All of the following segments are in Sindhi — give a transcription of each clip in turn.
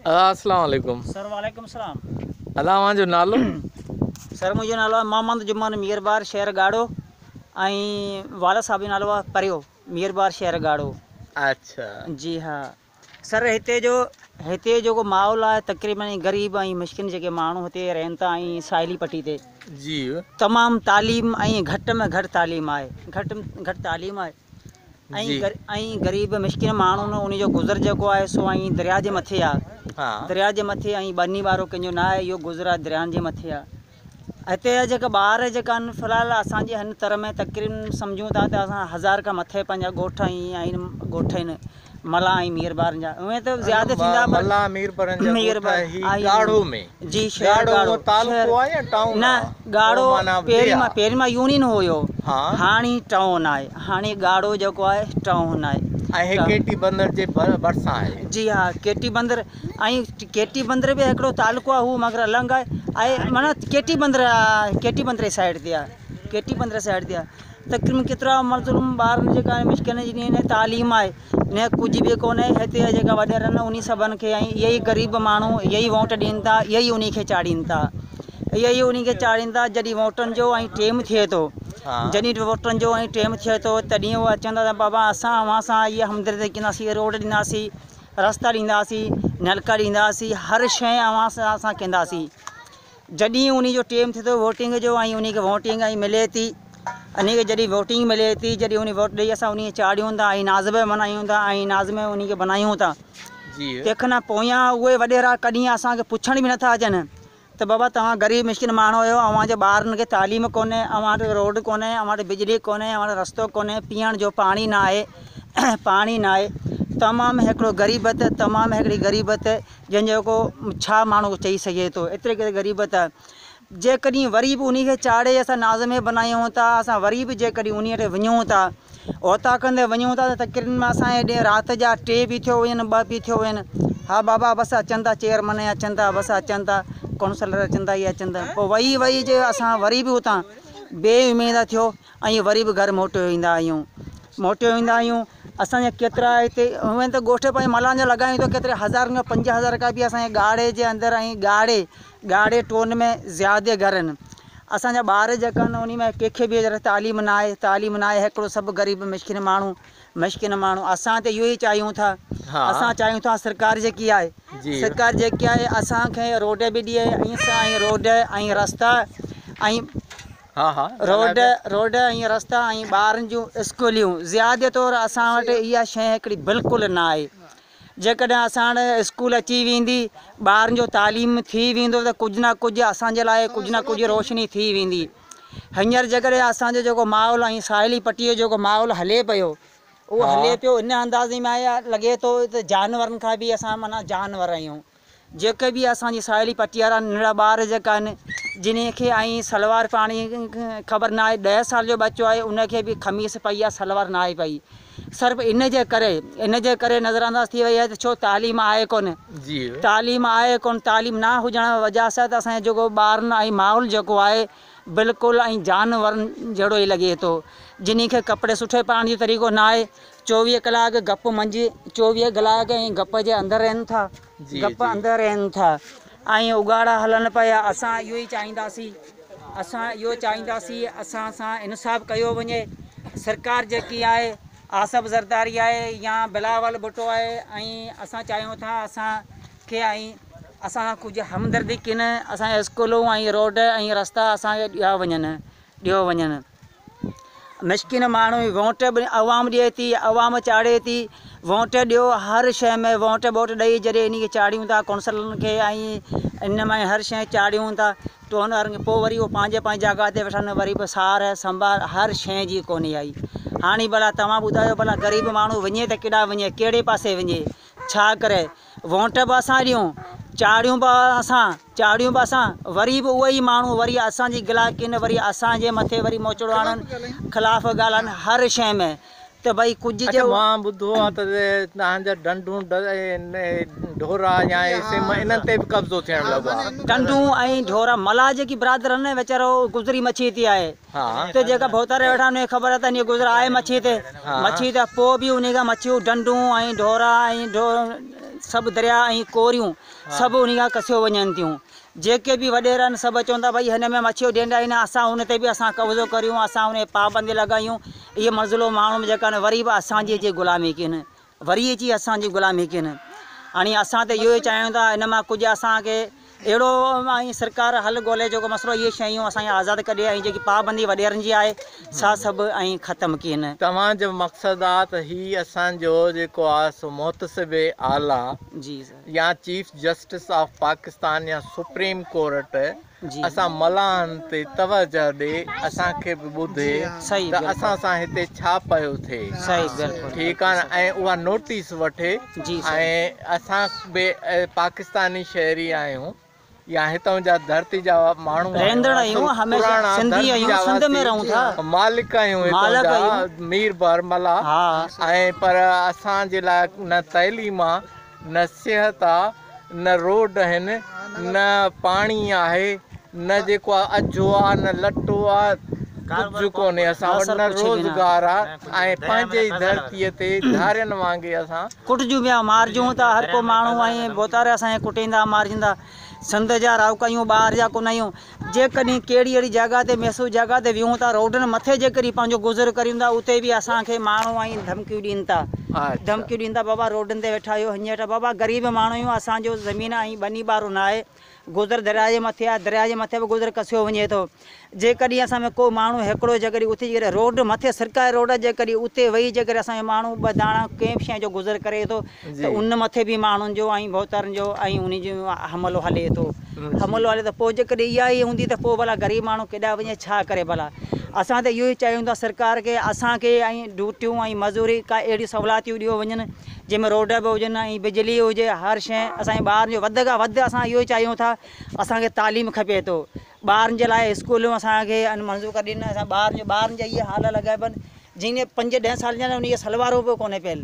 ادا اسلام عليڪم. سر وعليڪم السلام. ادا اوهان جو نالو؟ سر منهنجو نالو آهي محمد جمن ميربار شهر ڳاڙهو ۽ والد صاحب جو نالو آهي پريو ميربار شهر ڳاڙهو. اڇا. جي ها سر هتي جو هتي جيڪو ماحول آهي تقريبن غريب ۽ مسڪين جيڪي ماڻهو هتي رهن ٿا ۽ ساحلي پٽي تي جي. تمام تعليم ۽ گهٽ ۾ گهٽ تعليم آهي گهٽ ۾ گهٽ تعليم آهي. ۽ ۽ غريب مسڪين ماڻهو نه انهي جو گذر جيڪو آهي سو ۽ درياء جي مٿي آ درياء جي مٿي ۽ ٻني ٻارو ڪنهن جو نه آهي اهو گذر آهي دريائن جي مٿي آ هتي جا جيڪا ٻار جيڪا آهن في الحال اسان جي هن تر ۾ تقريبن سمجهون ٿا ته اسان هزار کان مٿي پنهنجا ڳوٺ ۽ آهن ڳوٺ آهن ملاح ۽ ميربارن جا اونئن ته زياده ٿيندا پر ملاح ميربارن جا ڳوٺ هي ڳاڙهو ۾ جي شهر ڳاڙهو تعلقو آهي يا ٽائون نه ڳاڙهو پهرين مان پهرين مان يونين هيو هاڻي ٽائون آهي هاڻي ڳاڙهو جيڪو آهي ٽائون آهي. ۽ هي ڪيٽي بندر جي ڀرسان آهي. جي ها ڪيٽي بندر ۽ ڪيٽي بندر به هڪڙو تعلقو آهي هو مگر الڳ آهي ۽ معنيٰ ڪيٽي بندر ڪيٽي بندر جي سائيڊ تي آهي ڪيٽي بندر سائيڊ تي آهي تقريبن ڪيترا مظلوم ٻارن جيڪا مسڪين جي نه تعليم آهي نه ڪجهه به ڪونهي هتي جا جيڪا وڏيرا آهن انهي سڀن کي ۽ اهي ئي غريب ماڻهو اهي ئي ووٽ ڏين ٿا اهي ئي انهي کي چاڙهين ٿا اهي ئي انهي کي چاڙهين ٿا جڏهن ووٽن جو ۽ ٽيم ٿئي ٿو جڏهن ووٽن جو ۽ ٽيم ٿئي ٿو تڏهن اهي اچن ٿا ته بابا اسان اوهان سان اها همدردي ڪنداسين روڊ ڏينداسين رستا ڏينداسين نلڪا ڏينداسين هر شيء اوهان سان اسان ڪنداسين جڏهن انهي جو ٽيم ٿئي ٿو ووٽنگ جو ۽ انهي کي ووٽنگ ۽ ملي ٿي انهي کي جڏهن ووٽنگ ملي ٿي جڏهن انهي ووٽ ڏئي اسان انهي کي چاڙهيون ٿا ۽ ناظم بنايون ٿا ۽ ناظم انهي کي بنايون ٿا تنهن کان پويان اهي وڏيرا ڪڏهن اسان کي پڇڻ به نٿا اچن ته بابا توهان غريب مسڪين ماڻهو آهيو اوهان جي ٻارن کي تعليم ڪونهي اوهان وٽ روڊ ڪونهي اوهان وٽ بجلي ڪونهي اوهان وٽ رستو ڪونهي پيئڻ جو پاڻي ناهي پاڻي ناهي تمام هڪڙو غريبت تمام هڪڙي غريبت جنهن جو ڪو ڇا ماڻهو چئي سگهي ٿو ايتري قدر غريبت آهي جيڪڏهن وري به انهي کي چاڙهي اسان ناظمي بنايون ٿا اسان وري به جيڪڏهن انهي وٽ وڃون ٿا اوطاقن تي وڃون ٿا ته تقريبن اسان جي ڏينهن رات جا ٽي به ٿيو وڃن ٻه به ٿيو وڃن ها بابا بس اچن ٿا چيئرمن اچن ٿا بس اچن ٿا ڪائونسلر اچن ٿا اهي اچن ٿا پوء وئي وئي جي اسان وري به اتان بي اميد ٿيو ۽ وري به گهر موٽيو ايندا آهيون موٽيو ايندا آهيون اسان جا ڪيترا هتي هونئن ته ڳوٺ پنهنجي ملان جا لڳايون ته ڪيتري هزارن کان 5000 کان به اسان جي ڳاڙهي جي اندر ۽ ڳاڙهي ڳاڙهي ٽون ۾ زياده گهر آهن اسان جا ٻار جيڪا آهن انهي ۾ ڪنهن کي به ذرا تعليم نه آهي تعليم نه آهي هڪڙو سڀ غريب مسڪين ماڻهو مسڪين ماڻهو اسان ته اهو ئي چاهيون ٿا اسان چاهيون ٿا سرڪار جيڪي آهي سرڪار جيڪي آهي اسان کي روڊ به ڏئي ۽ روڊ ۽ رستا ۽ روڊ روڊ ۽ رستا ۽ ٻارن جون اسڪوليون زيادي طور اسان وٽ اها شيء هڪڙي بلڪل نه آهي جيڪڏهن اسان وٽ اسڪول اچي ويندي ٻارن جو تعليم ٿي ويندو ته ڪجهه نه ڪجهه اسان جي لاء ڪجهه نه ڪجهه روشني ٿي ويندي هينئر جيڪڏهن اسان جو جيڪو ماحول ۽ ساحلي پٽي جو جيڪو ماحول هلي پيو اهو هلي پيو ان اندازي ۾ آهي لڳي ٿو ته جانورن کان به اسان معنيٰ جانور آهيون جيڪي به اسان جي ساحلي پٽي وارا ننڍڙا ٻار جيڪا آهن جنھن کي ۽ سلوار پائڻ جي خبر نه آهي ڏهه سال جو ٻچو آهي ان کي به قميص پئي آهي سلوار نه آهي پئي صرف ان جي ڪري ان جي ڪري نظر انداز ٿي وئي آهي ته ڇو تعليم آهي ڪونه تعليم آهي ڪونه تعليم نه هجڻ جي وجه سان ته اسان جو جيڪو ٻارن ۽ ماحول جيڪو آهي بلڪل ۽ جانورن جهڙو ئي لڳي ٿو جنھن کي ڪپڙي سٺي پائڻ جو طريقو نه آهي 24 ڪلاڪ گپ منجهه 24 ڪلاڪ ۽ گپ جي اندر رهن ٿا گپ اندر رهن ٿا ۽ اگهاڙا هلن پيا اسان اهو ئي چاهينداسين اسان اهو چاهينداسين اسان سان انصاف ڪيو وڃي سرڪار جيڪي آهي آصف زرداري آهي يا بلاول ڀٽو آهي ۽ اسان چاهيون ٿا اسان کي ۽ اسان سان ڪجهه همدردي ڪن اسان جا اسڪولون ۽ روڊ ۽ رستا اسان کي ڏيا وڃن ڏيو وڃن. مسڪين ماڻهو ووٽ به عوام ڏئي ٿي عوام چاڙهي ٿي ووٽ ڏيو هر شيء ۾ ووٽ ٻوٽ ڏئي جڏهن انهي کي چاڙهيون ٿا ڪونسلرن کي ۽ ان ۾ هر شيء چاڙهيون ٿا ٽون وارن کي پوء وري اهو پنهنجي پنهنجي جڳهه تي ويٺا آهن وري به سار سنڀال هر شيء جي ڪونهي آئي هاڻي ڀلا توهان ٻڌايو ڀلا غريب ماڻهو وڃي ته ڪيڏانهن وڃي ڪهڙي پاسي وڃي ڇا ڪري ووٽ به اسان ڏيون، چاڙهيون به اسان، چاڙهيون به اسان، وري به اهي ئي ماڻهو وري اسان جي گلا ڪن، وري اسان جي مٿي وري موچڙو آڻن، خلاف ڳالهائن هر شيء ۾ ته ڀئي ڪجهه اڇا جو. مان ٻڌو آ ته توهان جا ڍنڍون ڍورا يا اهي سم انهن تي به قبضو ٿيڻ لڳو آ. ڍنڍون ۽ ڍورا ملاح جيڪي برادر آهن نه ويچارو گذري مڇي تي آهي. ته جيڪا ڀوتار ويٺا آهن انهن کي خبر آهي ته انهي جو گذر آهي مڇي تي مڇي ته پوء به انهي کان مڇيون ڍنڍون ۽ ڍورا ۽ سڀ درياء ۽ ڪوريون سڀ انهي کان ڪسيو وڃن ٿيون. جيڪي به وڏيرا آهن سڀ چون ٿا ڀئي هن ۾ مڇيون ڍنڍ آهن اسان ان تي به اسان قبضو ڪريون اسان ان تي پابندي لڳايون. اهي مظلوم ماڻهو به جيڪا آهن وري به اسان جي اچي غلامي ڪين وري اچي اسان جي غلامي ڪين. هاڻي اسان ته اهو ئي چاهيون ٿا ان مان ڪجهه اسان کي اهڙو ۽ سرڪار حل ڳولي جيڪو مسئلو اهي شيون اسان کي آزاد ڪڍي ۽ جيڪي پابندي وڏيرن جي آهي سا سڀ ۽ ختم ڪين. توهان جو مقصد آ ته هي اسان جو جيڪو آ سو محتسب اعليٰ جي سر. يا چيف جسٽس آف پاڪستان يا سپريم ڪورٽ جي اسان ملاحن تي توجه ڏي اسان کي به ٻڌي صحيح ته بلڪل. اسان سان هتي ڇا پيو ٿئي صحيح بلڪل ٺيڪ آ نه ۽ اها نوٽيس وٺي جي سر. ۽ اسان به پاڪستاني شهري آهيون يا هتان جا ڌرتي جا ماڻهو آهيون رهندڙ اصل آهيون هميشه پراڻا سنڌي ڌرتي آهيون جا سنڌ ۾ واسي رهون ٿا مالڪ آهيون هتان مالڪ جا آهيون مير بحر ملاح ها ۽ پر اسان جي لاء نه تعليم آ نه صحت آ نه روڊ آهن نه پاڻي آهي نه جيڪو آ اجهو آ نه لٽو آ ڪجهه ڪونهي اسان ها وٽ سر نه ڪجهه به نه روزگار آ ۽ پنهنجي ئي ڌرتيء تي ڌارين وانگي اسان ڪٽجون پيا مارجون ٿا هر ڪو ماڻهو ۽ ڀوتار اسان کي ڪٽيندا مارجندا سنڌ جا رهاڪو آهيون ٻاهر جا ڪونه آهيون جيڪڏهن ڪهڙي اهڙي جڳهه تي محسوس جڳهه تي ويهون ٿا روڊن مٿي جيڪڏهن پنهنجو گذر ڪريون ٿا اتي به اسان کي ماڻهو ۽ ڌمڪيون ڏين ٿا ڌمڪيون ڏين ٿا بابا روڊن تي ويٺا آهيو هيئن ويٺا بابا غريب ماڻهو آهيون اسان جو زمين ۽ ٻني ٻارو نه آهي گذر درياء جي مٿي آهي درياء جي مٿي به گذر ڪسيو وڃي ٿو جيڪڏهن اسان ۾ ڪو ماڻهو هڪڙو جيڪڏهن اٿي جيڪڏهن روڊ مٿي سرڪاري روڊ آهي جيڪڏهن اتي ويهي جيڪڏهن اسان جو ماڻهو ٻه داڻا ڪنهن به شيء جو گذر ڪري ٿو ته ان مٿي به ماڻهن جو ۽ ڀوتارن جو ۽ انهي جو حملو هلي ٿو حملو هلي ٿو پوء جيڪڏهن اها ئي هوندي ته پوء ڀلا غريب ماڻهو ڪيڏانهن وڃي ڇا ڪري ڀلا اسان ته اهو ئي چاهيون ٿا سرڪار کي اسان کي ۽ ڊيوٽيون ۽ مزوري ڪا اهڙيون سهولتيون ڏيو وڃن جنهن ۾ روڊ به هجن ۽ بجلي هجي هر شيء اسان جي ٻارن جو وڌ کان وڌ اسان اهو ئي چاهيون ٿا اسان کي تعليم کپي ٿو ٻارن جي لاء اسڪولون اسان کي منظور ڪري ڏين اسان ٻارن جو ٻارن جا اهي حال لڳا پيا آهن جن کي پنج ڏهه سالن جا آهن انهن کي سلوارون به ڪونهي پيل.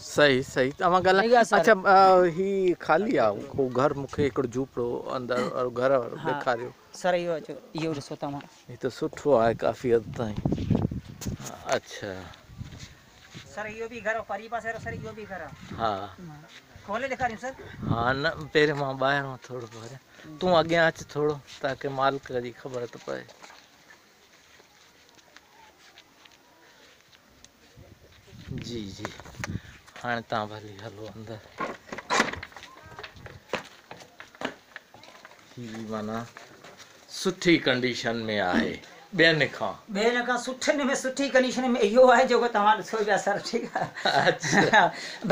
صحيح صحيح توهان ڳالهايو اڇا هي خالي آ ڪو گهر مون کي هڪڙو جهوپڙو اندر وارو گهر وارو ڏيکاريو. سر اهو اچو اهو ڏسو توهان. هي ته سٺو آهي ڪافي حد تائين اڇا. سر اهو به گهر پري پاسي وارو سر اهو به گهر آ. ها. کولي ڏيکاريون سر. ها نه پهريون مان ٻاهران ٿورو ڀريان تون اڳيان اچ ٿورو تاڪه مالڪ جي خبر ته پئي. جي جي هاڻي تان ڀلي هلو اندر. هي معنيٰ سٺي ڪنڊيشن ۾ آهي ٻين کان. ٻين کان سٺن ۾ سٺي ڪنڊيشن ۾ اهو آهي جيڪو توهان ڏسو پيا سر ٺيڪ آهي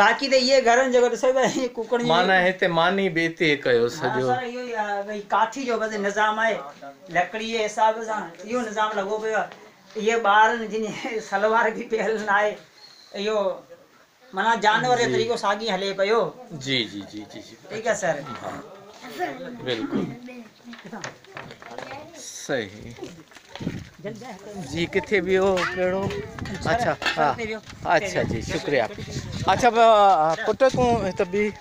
باقي ته اهي گهر آهن جيڪو ڏسو پيا اهي ڪوڪڙن جي. معنيٰ هتي ماني به اتي ڪيو سڄو. ها سر اهو ئي آهي ڀئي ڪاٺي جو بس نظام آهي لڪڙي جي حساب سان اهو نظام لڳو پيو آهي اهي ٻار آهن جن جي سلوار به پيل ناهي اهو معنيٰ جانور جو طريقو ساڳي هلي پيو. جي جي جي جي جي ٺيڪ آهي سر. ها بلڪل صحيح جي ڪٿي بيهو ڪهڙو اڇا ها اڇا جي شڪريا اڇا پٽ تون هت بيهه.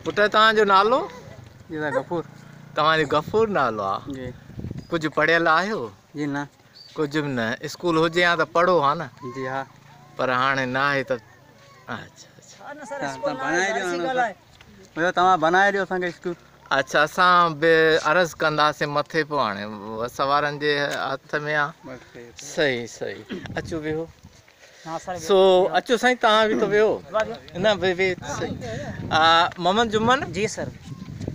پٽ توهان جو نالو؟ جي سائين غفور. توهان جو غفور نالو آ؟ جي. ڪجهه پڙهيل آهيو؟ جي نه. ڪجهه به نه اسڪول هجي ها ته پڙهو ها نه؟ جي ها. پر هاڻي نه آهي ته اڇا اڇا. توهان بڻائي ڏيو هاڻي توهان بڻائي ڏيو اسان کي اسڪول. اڇا اسان به عرض ڪنداسين مٿي پوء هاڻي وس وارن جي هٿ ۾ آ. صحيح صحيح اچو ويهو. سو اچو سائين توهان به ته ويهو نه ويهه صحيح محمد جمن. جي سر.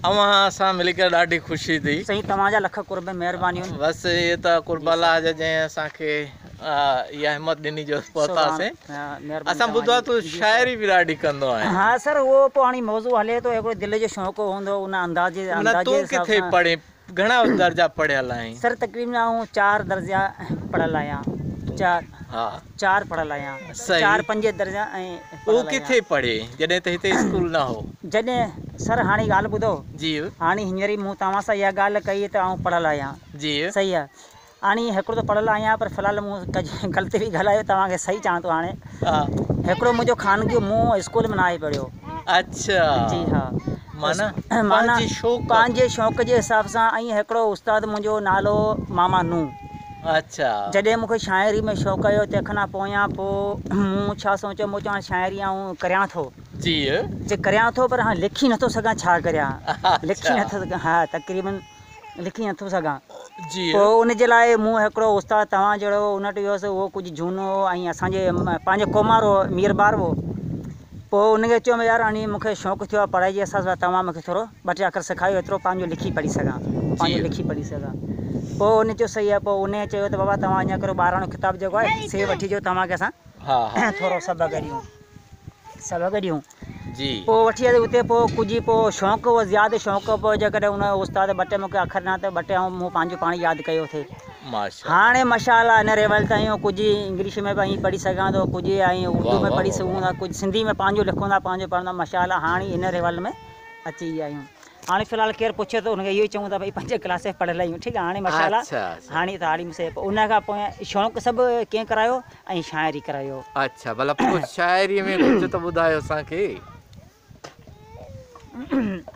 اوهان سان ملي ڪري ڏاڍي خوشي ٿي. سائين توهان جا لک قرب مهربانيون. بس اهي ته قرب الله جا جنهن اسان کي اها همت ڏني جو پهتاسين. اسان ٻڌو آهي تون شاعري به ڏاڍي ڪندو آهين. ها سر اهو پوء هاڻي موضوع هلي ٿو هڪڙو دل جو شوق هوندو ان انداز جي نه تون ڪٿي پڙهين گهڻا درجا پڙهيل آهين؟ سر تقريبن آئون چار درجا پڙهيل آهيان چار ها چار پڙهيل آهيان چار پنج درجا ۽ اهو ڪٿي پڙهين جڏهن ته هتي اسڪول نه هو؟ جڏهن سر هاڻي ڳالهه ٻڌو جي هاڻي هينئر ئي مون توهان سان اها ڳالهه ڪئي ته آئون پڙهيل آهيان جي صحيح آهي هاڻي هڪڙو ته پڙهيل آهيان پر في الحال مون ڪجهه غلط به ڳالهايو توهان کي صحيح چوان ٿو هاڻي ها هڪڙو منهنجو خانگي مون اسڪول ۾ ناهي پڙهيو. اڇا. جي ها. معنيٰ پنهنجي شوق. پنهنجي شوق جي حساب سان ۽ هڪڙو استاد منهنجو نالو ماما نوح. اڇا. جڏهن مون کي شاعري ۾ شوق آيو تنهن کان پويان پوء مون ڇا سوچيو مون چيو هاڻي شاعري آئون ڪريان ٿو. جي. جي ڪريان ٿو پر هاڻي لکي نٿو سگهان ڇا ڪريان. لکي نٿو سگهان ها تقريبن لکي نٿو سگهان. جي. پوء ان جي لاء مون هڪڙو استاد توهان جهڙو ان وٽ ويس اهو ڪجهه جهونو هو ۽ اسان جي پنهنجي قومارو مير ٻار هو. پوء ان کي چيم يار هاڻي مون کي شوق ٿيو آهي پڙهائي جي حساب سان توهان مون کي ٿورو ٻه ٽي اکر سيکاريو ايترو پنهنجو لکي پڙهي سگهان پنهنجو لکي پڙهي سگهان پوء ان چيو صحيح آهي پوء ان چيو ته بابا توهان ائين ڪريو ٻاراڻو ڪتاب جيڪو آهي سي وٺي اچو توهان کي اسان ٿورو سبق ڏيون سبق ڏيون جي. پوء وٺي آيو اتي پوء ڪجهه پوء شوق هو زياده شوق هو پوء جيڪڏهن ان استاد ٻه ٽي مون کي اکر ڏنا ته ٻه ٽي آئون مون پنهنجو پاڻ ياد ڪيو ٿي. ماشاء هاڻي ماشاء الله ان ليول تائين ڪجهه انگلش ۾ به ائين پڙهي سگهان ٿو ڪجهه ائين اردو ۾ پڙهي سگهون ٿا ڪجهه سنڌي ۾ پنهنجو لکون ٿا پنهنجو پڙهون ٿا ماشاء الله هاڻي ان ليول ۾ اچي ويا آهيون هاڻي في الحال ڪير پڇي ٿو ان کي اهو ئي چئون ٿا ڀئي پنج ڪلاس پڙهيل آهيون ٺيڪ آهي هاڻي ماشاء الله هاڻي تعليم سي ان کان پوء شوق سڀ ڪنهن ڪرايو ۽ شاعري ڪرايو. اڇا ڀلا پوء شاعري ۾ ڪجهه ته ٻڌايو اسان کي.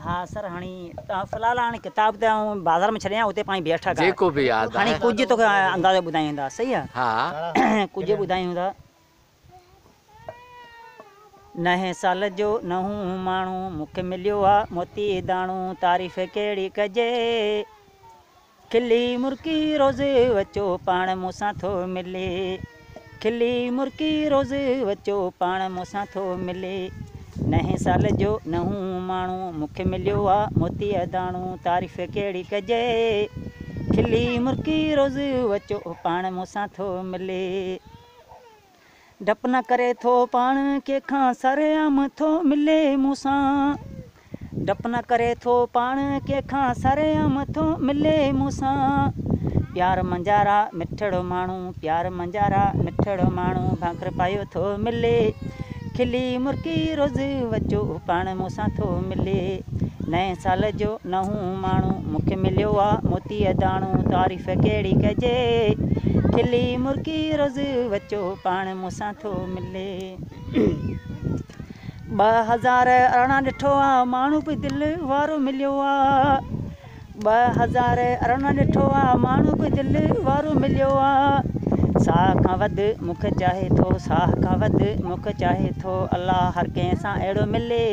ها سر هاڻي ته في الحال هاڻي ڪتاب ته آئون بازار ۾ ڇڏي آيان اتي پاڻ بيٺا ڪا جيڪو به ياد هاڻي آهي. ڪجهه توکي اندازو ٻڌايون ٿا صحيح آ ها. ڪجهه ٻڌايون ٿا. نئين سال جو نئون ماڻهو مون کي مليو آ موتي داڻو تعريف ڪهڙي ڪجي. کلي مرڪي روز اچو پاڻ مون سان ٿو ملي کلي مرڪي روز اچو پاڻ مون سان ٿو ملي نئين سال جو نئون ماڻهو مون کي مليو آ موتيء داڻو تعريف ڪهڙي ڪجي کلي مرڪي روز اچو پاڻ مون سان ٿو ملي. ڊپ نه ڪري ٿو پاڻ ڪنهن کان سرعام ٿو ملي مون سان ڊپ نه ڪري ٿو پاڻ ڪنهن کان سرعام ٿو ملي مون سان پيار منجهارا مٺڙو ماڻهو پيار منجهارا مٺڙو ماڻهو ڀاڪر پايو ٿو ملي کلي مرڪي روز اچو پاڻ مون سان ٿو ملي نئين سال جو نئون ماڻهو مون کي مليو آ موتيء داڻو تعريف ڪهڙي ڪجي کلي مرڪي روز اچو پاڻ مون سان ٿو ملي. 2018 ڏٺو آ ماڻهو به دل وارو مليو آ 2018 ڏٺو آ ماڻهو به دل وارو مليو آ ساهه کان وڌ مون کي چاهي ٿو ساهه کان وڌ مون کي چاهي ٿو الله هر ڪنهن سان اهڙو ملي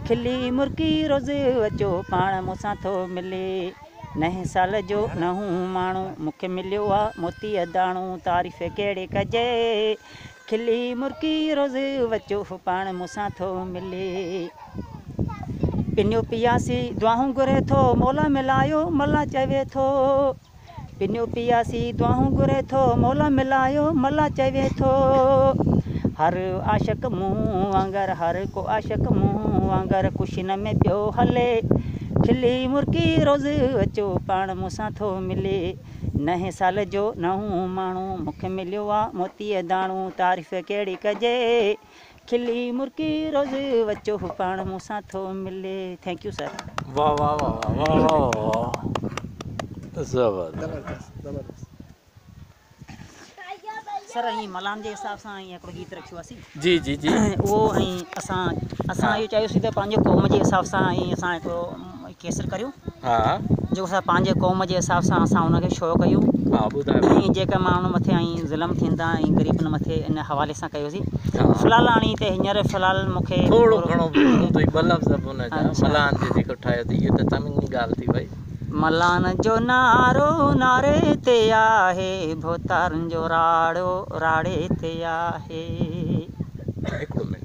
کلي مرڪي روز اچو پاڻ مون سان ٿو ملي. نئين سال جو نئون ماڻهو مون کي مليو آ موتيء داڻو تعريف ڪهڙي ڪجي کلي مرڪي روز اچو پاڻ مون سان ٿو ملي. پنيو پياسي دعائون گهري ٿو مولا ملايو ملا چوي ٿو. پنيو پياسي دعائون گهري ٿو مولا ملايو ملا چوي ٿو هر عاشق مون وانگر هر ڪو عاشق مون وانگر خوشين ۾ پيو هلي کلي مرڪي روز اچو پاڻ مون سان ٿو ملي نئين سال جو نئون ماڻهو مون کي مليو آ موتيء داڻو تعريف ڪهڙي ڪجي کلي مرڪي روز اچو پاڻ مون سان ٿو ملي thank you سر. واه واه واه واه واه واه زبردست. سر ۽ ملان جي حساب سان ۽ هڪڙو گيت رکيو آسي جي جي جي اهو ۽ اسان اسان اهو چاهيوسي ته پنهنجي قوم جي حساب سان ۽ اسان هڪڙو ڪيسٽ ڪريون ها جيڪو اسان پنهنجي قوم جي حساب سان اسان ان کي شو ڪيون ها ٻڌايو ۽ جيڪا ماڻهن مٿي ۽ ظلم ٿين ٿا ۽ غريبن مٿي ان حوالي سان ڪيوسين ها في الحال هاڻي هتي هينئر في الحال مون کي ٿورو گهڻو به هوندو ئي ٻه لفظ به ان جا ملان جي جيڪو ٺاهيو اٿئي اهو ته چڱي ڳالهه ٿي وئي. ملان جو نعرو نعري تي آهي ڀوتارن جو راڙو راڙي تي آهي. هڪڙو منٽ.